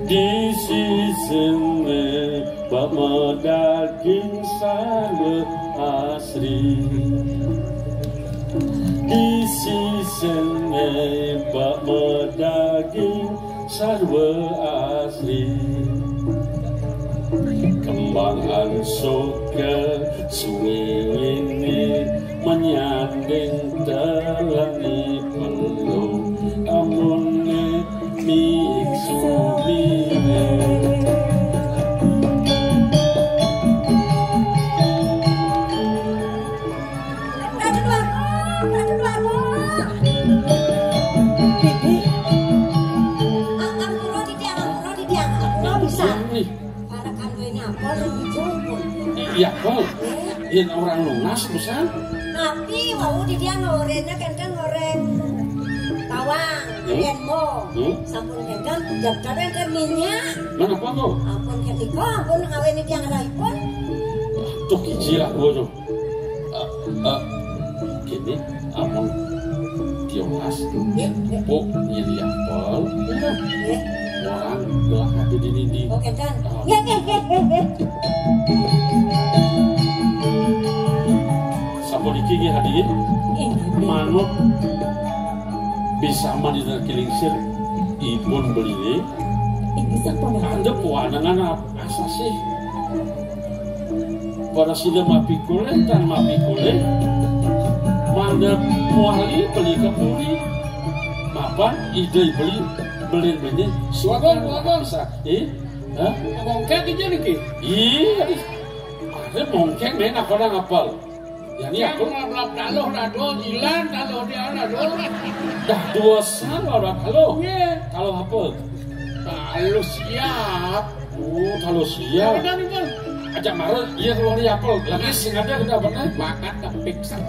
Di sisiné bak madaging sarwa asri. Di sisiné bak madaging sarwa asri. Kembang ansuka sunginé menyanding telengé pelung. Amuné mik suminé. Aduh, Bang. Aduh, Bang. Bibi. Ampura, Didi, ampura, Didi, ampura, bisa. Ih. Para kanduéné apa, Didi? Iya, Bang. Yén orang nunas, pesan. Napi, wau, Didi, ngoréngna kénten ngoréng bawang, hmm? Kénten mo. Hmm? Sampun kénten, jam-jam kénten minyak. Mana apa, Bang? Ampun, kénten, ampun, ngawéni tiang raipun. Tuh, kiji lah, gua tuh. Eh, eh, kéné, amun tiung as, nggih, nggih. Pok nyilih apel, nggih. Orang gelah ati dini di. Oké, kan? Ah. Nggih, nggih, nggih, nggih, nggih. Sapuniki nggih hadirin. Nggih, nggih. Manut bisa manira Ida Lingsir, ipun beli. Inggih sampun. Ada pewanangan ap-, asa sih. Para sida mapikulih tan mapikulih, mangda wali beli ka puri. Mapan Ida beli, beli beli. Suara, suara. Eh? Hah? Mongkek aja niki. Iya, di. Ada mongkek, men, apa orang apal? Ya, ini apa? Yang ngelap-ngelap taluh, taluh, ilan, taluh dia, taluh. Dah dua salah orang taluh. Iya. Taluh apa? Taluh siap. Oh, taluh siap. Benar, benar. Ajak marah, iya keluar di apel. Lagi sing ada kita benar. Makan tapi pingsan.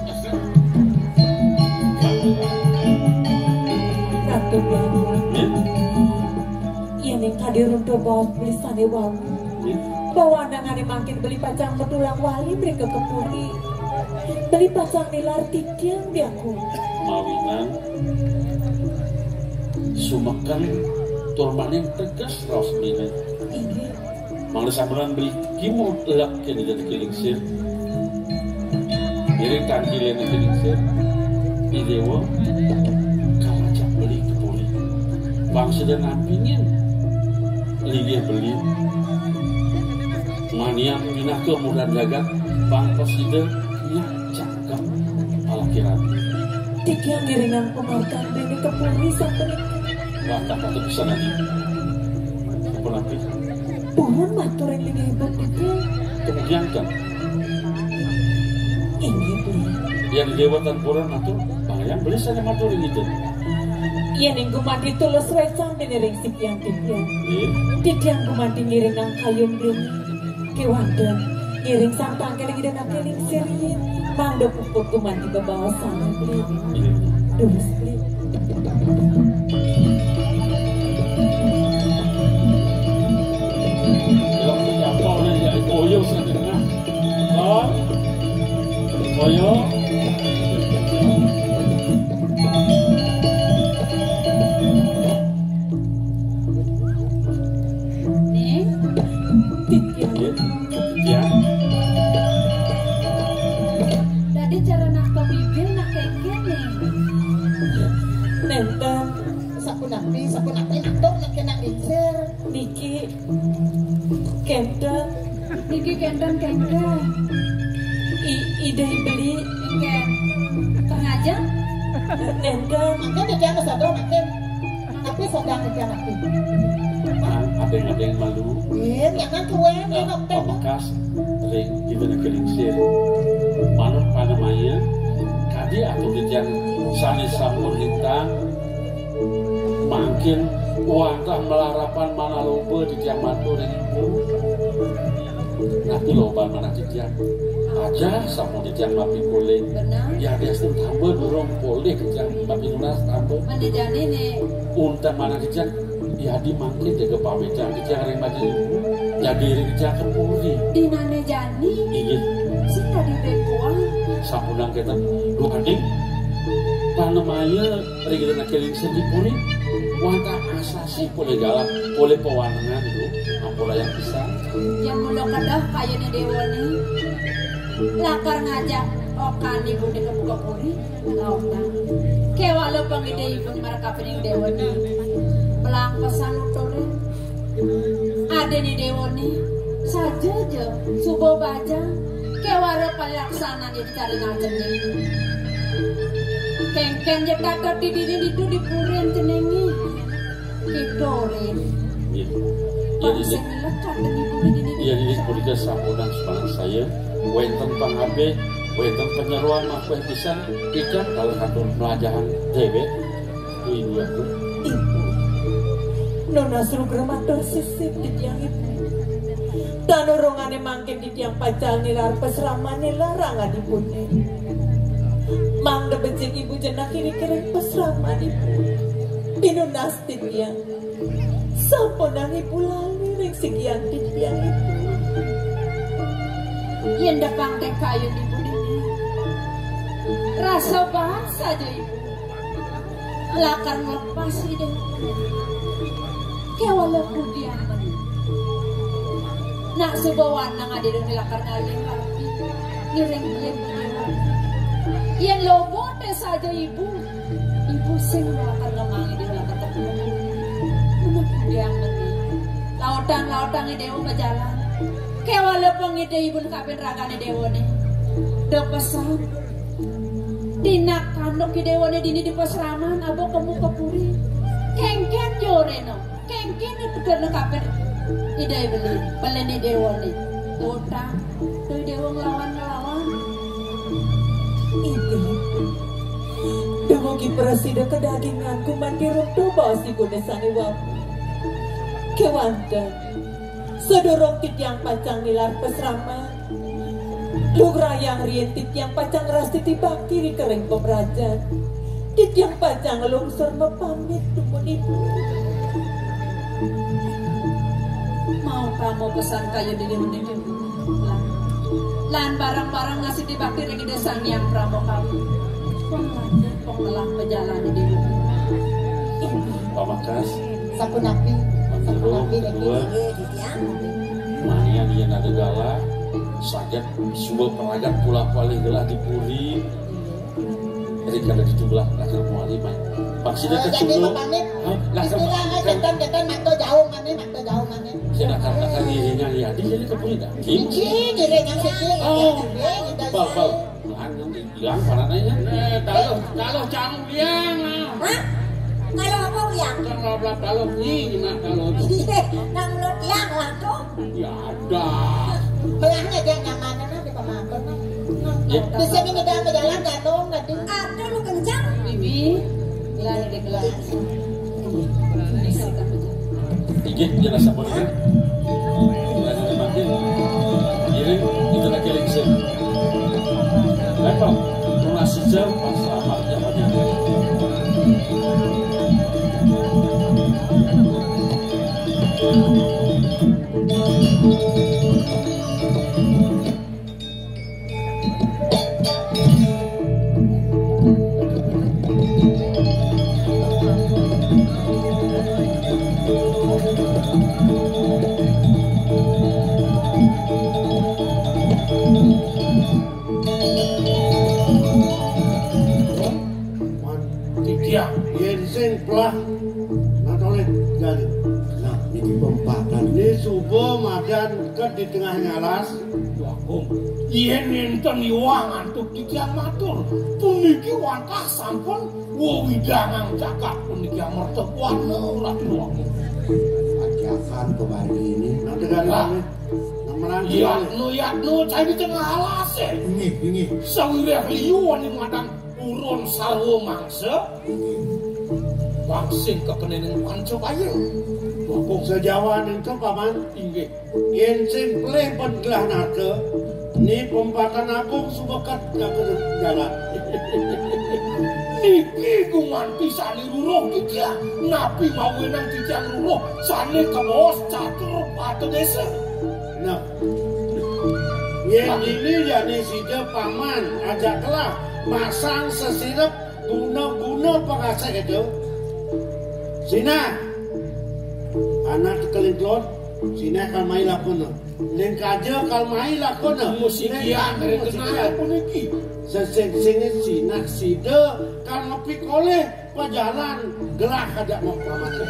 Ratu Beli. Ya. Yéning kadi runtuh baos beli sané wau. Ya. Pawandangané mangkin beli pacang metulang wali mrika ka puri. Beli pacang nilar titiang diaku. Mawinan sumeken tur maning teges raos beliné. Inggih. Mangda sampunang beli kimud lek kéné dadi Ida Lingsir. Ngiring tangkilin Ida Lingsir. Idéwa kawajak beli ka puri. Bangsa dan nampingin linggih beli. Manian pinaka murdan jagat, bangsa sida nyak cakep palakiran. Titiang ngiringang pamargin déné ka puri sapunika. Wah, tak patut pisan lagi. Apa lagi? Purun matur ing linggih ibun titiang. Kemudian kan? Inggih, Beli. Yang Déwa tan purun matur, bangayang beli saja matur ing itu. Yéning gumanti tulus wécan déné ring sikian titiang. Nggih. Titiang gumanti ngiringang kayun beli. Kéwanten, ngiring santang kéling Ida Naga Lingsir yin, mangda puput gumanti bebaosan, Bli. Durus, Bli. Kalau punya apa orang yang koyo saja, nah. Oh. Koyo. Nih. Titiang. Ya. Niki kénten. Niki kénten kéngkén. I, Ida Beli. Kéngkén. Sengaja? Nénten. Mangkin dia nggak sadar, mangkin. Tapi sadar dia mati. Nah, ada yang malu. Iya, jangan kue, nah, nengok teh. Pameksa ring Ida Negeri Lingsir. Manut panemaya, kadi atur titiang sané sampun lintang, mangkin wantah malarapan manaloba titiang matur ring Ibu. Napi loban manah titiang? Aja sampun titiang mapi polih. Benar. Yadiastun tamba durung polih titiang mapi nunas tamba. Mana jani né? Unten manah titiang, yadi mangkin jaga pamitan titiang ring majeng Ibu. Jaga iring titiang ka puri. Dinané jani? Inggih. Sing dadi békuang. Sampunang kénten. Duaning panemaya ring Ida Negeri Lingsir di puri. Wantah asasih polih galah, polih pawanengan, Ibu. Ampurayang pisan. Yén mula kedah kayuné déwané. Lakar ngajak okan Ibuné ka puri. Lautang. Kéwala pangidih Ibu marakapining déwané. Pelang pesan nuturin. Adiné déwané. Saja ja, suba baja. Kéwala palaksanan di cari ngajeng. Kéngkén ja tata di diri ditu di puri ceningé. Kéto, Rin. Iya. Iya, Pak, Didik. Sing lekat demi bumi dini. Iya, Didik, punika sampunang sumanangsaya. Wénten pangabih, wénten panyeroan makuéh pisan, titiang kalih katur mlajahan déwék. Ibu, Ibu. Ibu. Nunas rugra matur sisip titiang Ibu. Tan urungané mangkin titiang pacang nilar pasraman nilar rangadipuné. Mangda becik Ibu jenak iri kering pasraman Ibu. Pinunas titiang. Sampunang Ibu lali ring sikian titiang Ibu. Yén depang dek kayun Ibu niki. Rasa baat saja Ibu. Lakar nglepas Ida. Kéwala pudian. Nak suba wanang Ida lakar ngalih rapi. Ngiring belian belian. Yén loba té saja Ibu. Ibu sing lakar ngemang Ida lakar ketemu. Menurut pudian meni. Lautang-lautang Ida majalan. Kéwala pangidih Ibu kabin ragané déwané. Da pesan. Tinak kanuk Ida déwané dini di pasraman, aba kemu ka puri. Kéngkén joréna. Kéngkén itu kena kabin Ida beli. Beli ni déwané. Utang. Tuh déwa ngelawan-ngelawan. Inggih. Dumugi prasida kedagingan kumanti runtuh baos Ibu né sané wawu. Kéwanten. Sadurung titiang pacang nilar pasraman, lugrayang riin titiang pacang ngrastiti bakti ri kering pamrajan. Titiang pacang nglungsur mapamit dumun Ibu. Mau kamu pesan kaya dini menika. Lan bareng-bareng ngasih bakti ring Ida Sang Hyang Prabhu kami. Penglah, penglah pejalan di Ibu. Pamakas. Sapunapi, sapunapi niki. Nggih, titiang. Manian yén ada galah, saget suba pragat pulah-palih gelah di puri. Ri kada ditulah lakar muali mai. Maksudnya. Oh, jadi kecundung. Mapamit. Hah? Lakar istilah mah ketan-ketan mantu jauh mané, mantu jauh mané. Sing lakar-lakar ngiringan ya, di jadi ka puri dah. Iki ngiringan siki. Oh. Bal, bal. Yang mana ya? Eh, taluh, taluh cang uliang. Hah? Taluh apa uliang? Kan labrak taluh ni, nak taluh. Iya, nang mulut tiang lah tuh. Ya ada. Belahnya dia nyaman, nah, di pemabon, nah. Ya. Di sini kita berjalan gantung tadi. Ada lu kencang. Bibi, gelar di gelar. Inggih, jenazah polisi. Lagi dipanggil. Ngiring, kita lagi lingsir. Level, lunas hijau, pas selamat, ya, Pak, ya. Ini suba madan deket di tengah alas. Wah, Kong. Yen nenten iwang antuk titiang matur, puniki wantah sampun wewidangang jagat puniki amerta buana Ratu Agung. Ajakan kembali ini. Nanti kan Lah. Nemenan Yatno, yatno, cai di tengah alas, eh. Inggih, inggih. Sawireh liu wani madan urun sarwa mangsa. Inggih. Wangsing kekenening panca kaya. Wah, Kong. Sajawan ento, Paman. Inggih. Yen sing pelih ban gelah naga, ni pempatan agung sumekat jaga jalan. Niki gumanti sane ruruh titiang, napi mawinan titiang ruruh sane kabaos catur pada desa. Nah, yen dini jani sida Paman ajak gelah masang sesirep guna-guna pangasih itu. Sinah, anak tekeling telon, sinah kal mai lakuna. Ning kaja kal mai lakuna. Musikian, Ning ring musikian. Kenal puniki. Sesing-singin sinah sida kal ngepikolih pajalan gelah kajak mapamané.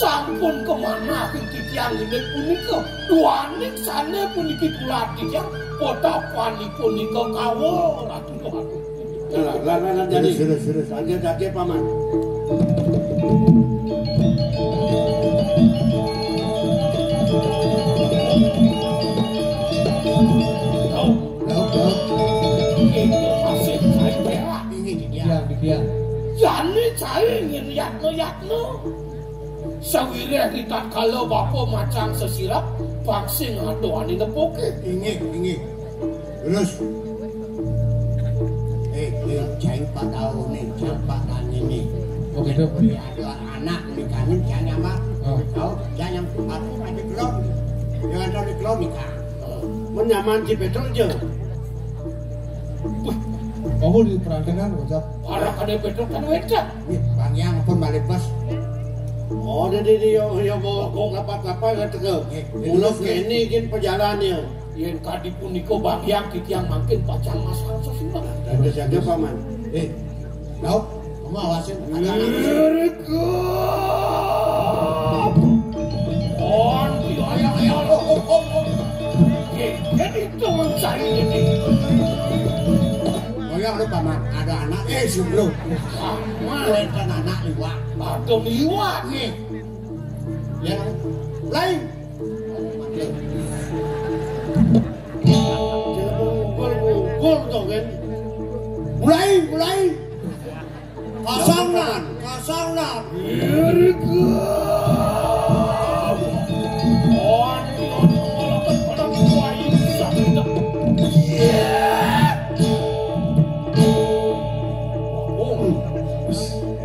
Sampun kamanah titiang indik punika. Duaning sane puniki tulad titiang, potapanipun nika kawa, Ratu Tuhan. Lah, lah, lah, lah, jadi. Sirus, sirus, sirus. Aja, aja, Paman. Tahu. Tahu, tahu. Itu masih saya. Ini dia. Dia, dia. Jani cai ngin yatno-yatno. Sawireh ritatkala bapa macang sesirep, pang sing adohane nepuke. Inggih, inggih. Terus. Eh, eh, cai padaune, cai padane. Oh, gitu. Ada anak nikahin cai ama. Oh. Kau cai yang aku nanti kelon. Yang ada di kelon nikah. Menyaman di Petruk je. Wah, kamu di perancangan, Bocah. Arah ada Petruk kan wedah. Nggih, Bang Yang pun balik pas. Oh, dadi dia, dia bawa kok lapat-lapat ka teka. Nggih, mula terus, nggih. Kene gin perjalanan dia. Yen kadi punika Bang Yang titiang mangkin pacang masang sesudah. Ada jaga, Paman. Eh, Daud, kamu awasin, ada anak. Irga. Oh, iya, iya, iya. Oh, oh, oh, oh. Nggih, nggih, itu mencari ini. Oh, ya, lu, Paman, ada anak. Eh, sebelum. Paman. Lain kan anak liwat. Aduh, liwat. Nggih. Ya, lain. Gol, gol, gol, to, kan? Mulai, mulai. Kosong, Nan. Kosong, Nan.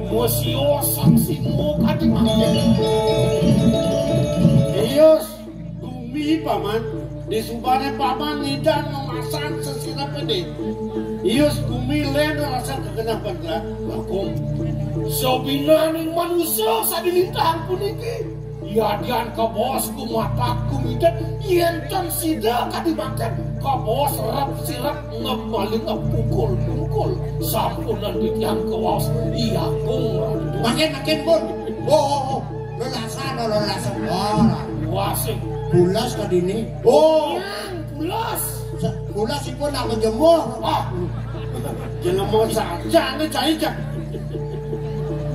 Mosio saksi mo kadi mangke. Iya, gumi, Paman. Disubane Paman ngidan memasang sesirep ini. Iya, gumi len rasa kegenah pantra. Bagong. Sabinaning manusa sadinintang puniki. Yadian kabaos gumatak gumidet, yen ten sida kadi mangken, kabaos rep sirep ngemaling pukul-pukul. Sampunan titiang kawaos, iya kung. Makin, makin pun. Oh, oh, oh. Lelasan, oh, lelasan. Oh, lah. Wah, sing. Bulas kadini. Oh. Yang bulas. Sa-, bulas ipun nak menjemur. Ah. Jelema saja anu cai cak.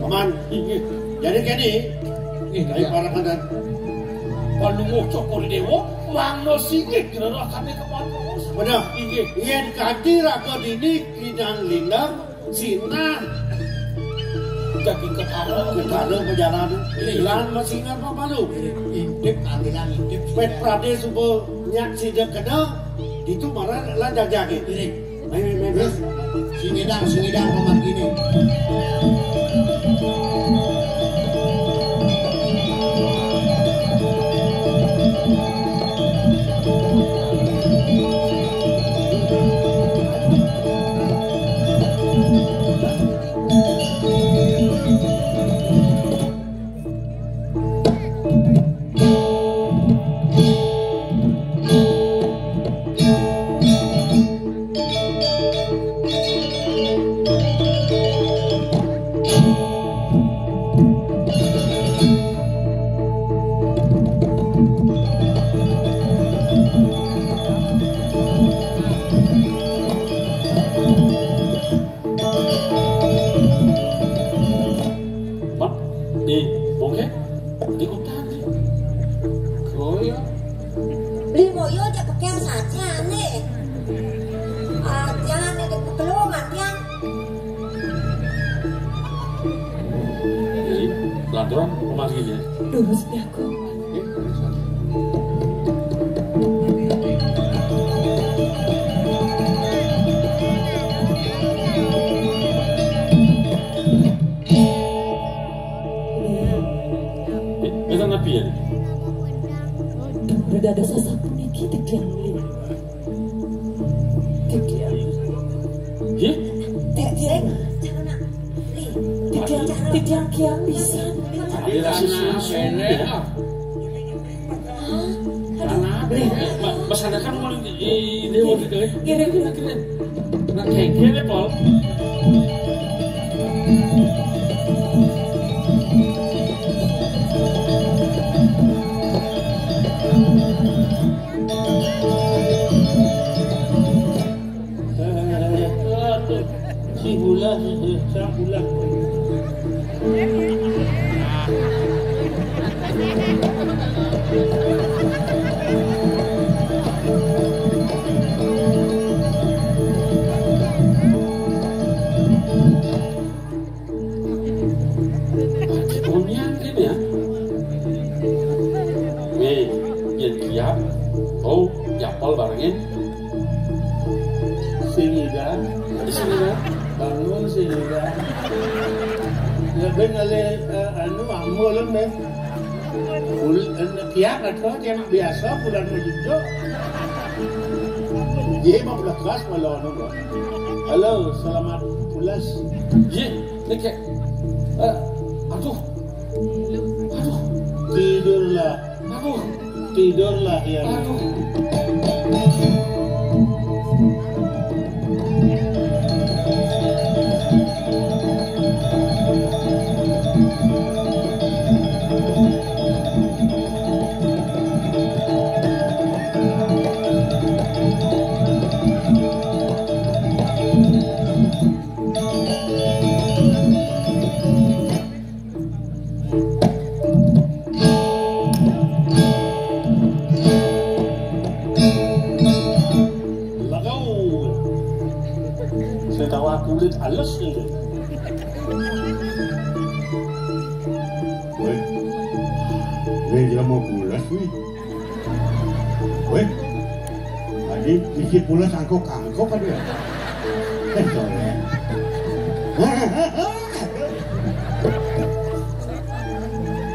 Paman. Inggih. Jadi kene, eh, ayo, iya. Para kandan. Panungguh Cokor Dewa, mangno singgih gererah kami kepatos. Bener. Inggih. Yen kadi raga dini kidang lindang, sinah. Daging ketara. Ketara perjalanan. Iya. Lan masih ingat apa malu? Intip, ambilan intip. Pet Prade suba nyak sida kena, itu marah lan jagjage. Iya. Ayo, ayo, ayo. Terus, singidang, singidang, paman gini. Beli moyo aja pekel saja nih. Ah, jangan ada pekelungan, yang Jadi, pelanturan pemanggilnya. Duh, Gusti aku. Oke, bisa. Eh, kita napi ya? Udah ada sasapu niki tegang li. Tegang. Hih? Tegang. Tegang, tegang kian pisan. Ada rasa susu ya? Mas, ada kan mau di dewa gitu ya? Kira-kira kira. Nah, kayak gini, Pol. Si gula, si gula. Onyang kene ya. Nih, yen siap. Oh, japol barengin. Sing ida. Sing ida. Bangun sing ida. Ya ben ale eh, anu ambo lem deh. Ul en kiak atau dia nak biasa bulan mejujuk. Dia mau lekas malah anu. Halo, selamat pulas. Ye, nek eh, aduh. Aduh, tidurlah. Aduh, tidurlah ya. Aduh. Lagau. Saya tahu aku kulit halus ini. Woi, ini dia mau pulas nih. Woi, tadi isi pulas angkok-angkok ada. Eh, sorry.